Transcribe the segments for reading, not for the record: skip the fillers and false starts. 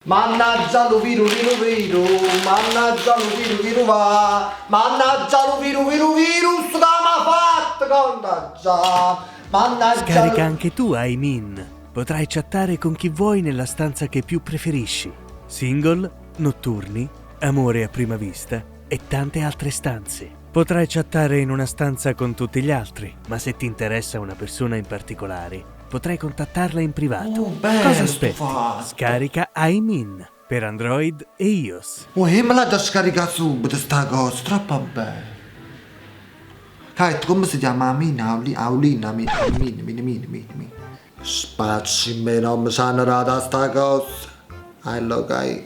Mannaggia lu viru viru viru, mannaggia lu viru viru va, mannaggia lu viru viru virus che m'ha fatto contagià, mannaggia Scarica anche tu iMin. Potrai chattare con chi vuoi nella stanza che più preferisci. Single, notturni, amore a prima vista e tante altre stanze. Potrai chattare in una stanza con tutti gli altri, ma se ti interessa una persona in particolare, potrai contattarla in privato. Oh, bello Cosa sto aspetti? fatto. Scarica iMin per Android e iOS. Uè, me l'ha già scaricata subito sta cosa, troppo bella. Cazzo, come si chiama? Amina, Aulina, Amina, Amina, Mina, Mina, Mina, Mina. Spacci me, non mi sanno data sta cosa. Allora, ok.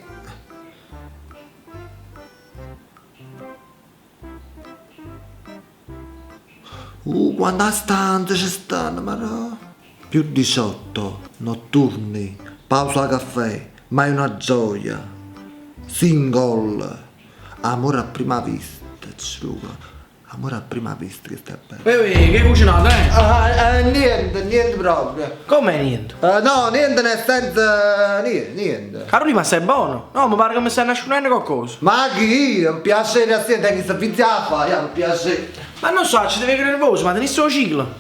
Quanta stanze ci stanno, ma no. Più 18, notturni, pausa caffè, mai una gioia. Single, amore a prima vista, ciuga. Amore a prima vista che sta bene. Uè, che hai cucinato, eh? Ah, niente, niente proprio. Come niente? No, niente nel senso, niente, niente. Carolina, ma stai buono? No, mi pare che mi stai nascondendo qualcosa. Ma chi? Un piacere, senti, che servizio a fare, un piacere. Ma non so, ci devi nervoso, ma tenissi il ciclo.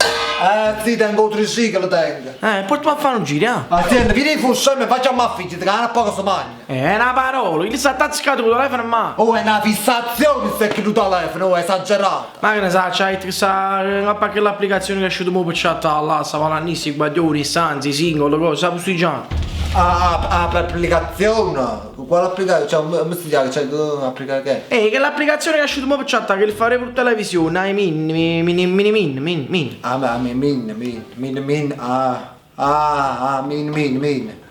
Sì, tengo il triciclo, tengo. Portami a fare un giro, eh? Ma senti, vieni in e facciamo a figli, che non poco si mangia. È una parola, il sta attaccato con il telefono in mano. Oh, è una fissazione se è il telefono, oh, è esagerato. Ma che ne sa, c'hai che sa, che l'applicazione che è uscita mo per chattare là, sta parlando i guaglioni, stanze, single, cose, sa posticciando. Ah, ah, l'applicazione? Quale applicazione? Cioè, come si chiama? Cioè, applicazione che è? Che l'applicazione che è uscita mo per chattare, che li fare per televisione, i min, min, min, min, min, min. Ah, ma min, min, min, min, min, ah, ah, ah, min, min, min.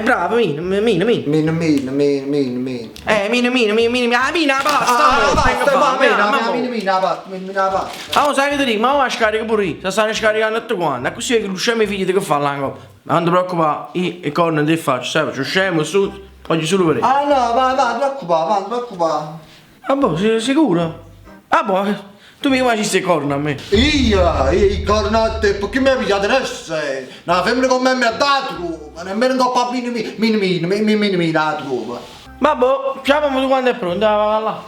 Bravo, min, min, min. Min, min, min, min, min. Min, min, min, min, ah, mina, basta. Ah, basta, ma mina, mina, mina, basta, mina, basta. Ah, sai che ti dico, ma va a scaricare pure io, se stanno scaricando tutto quanto, così che riusciamo i figli che fanno ancora. Ma non ti preoccupare, io e corna ti faccio, sai, faccio scemo su, voglio solo vedere. Ah no, va, va, non preoccupare, va, non preoccupare. Ah boh, sicuro? Ah boh, tu mi facessi corna a me. Io, i cornotti, perché mi hai pigliato adesso? Una femmina come me mi ha dato, ma nemmeno un po' mini mini mini mini mini mini dato. Ma boh, chiamami tu quando è pronto, va, va là.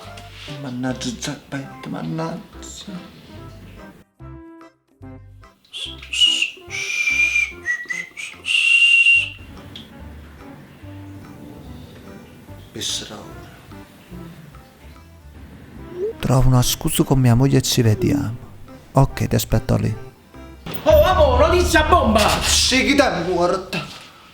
Mannaggia Giappetto, mannaggia. Trovo una scusa con mia moglie e ci vediamo. Ok, ti aspetto lì. Oh, amore, notizia bomba! Sì, chi t'è morto?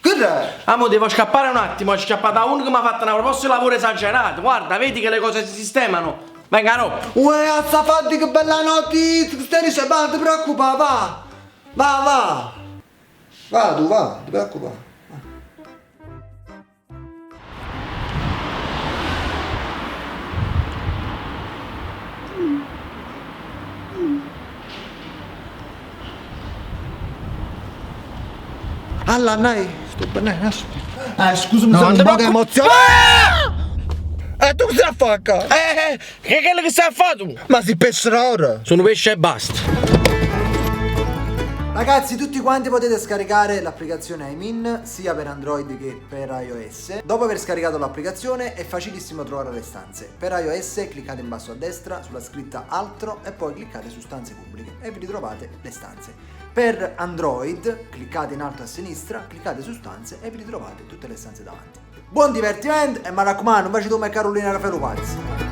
Che è? Amo, devo scappare un attimo, ho scappato da uno che mi ha fatto una proposta di lavoro esagerata. Guarda, vedi che le cose si sistemano. Venga, no! Uè, azzafatti, che bella notizia! Che stai dicendo? Va, non ti preoccupare, va! Va, va! Va tu, va, non ti preoccupare. Alla nai, sto bene, aspetta. Scusami, sono un po' emozionato. E tu cosa fai qua? Che è quello che stai a fare tu? Ma si pesce ora? Sono pesce e basta. Ragazzi, tutti quanti potete scaricare l'applicazione iMin sia per Android che per iOS. Dopo aver scaricato l'applicazione è facilissimo trovare le stanze. Per iOS cliccate in basso a destra sulla scritta altro e poi cliccate su stanze pubbliche e vi ritrovate le stanze. Per Android cliccate in alto a sinistra, cliccate su stanze e vi ritrovate tutte le stanze davanti. Buon divertimento e mi raccomando, un bacio come Carolina Raffaello Pazzi.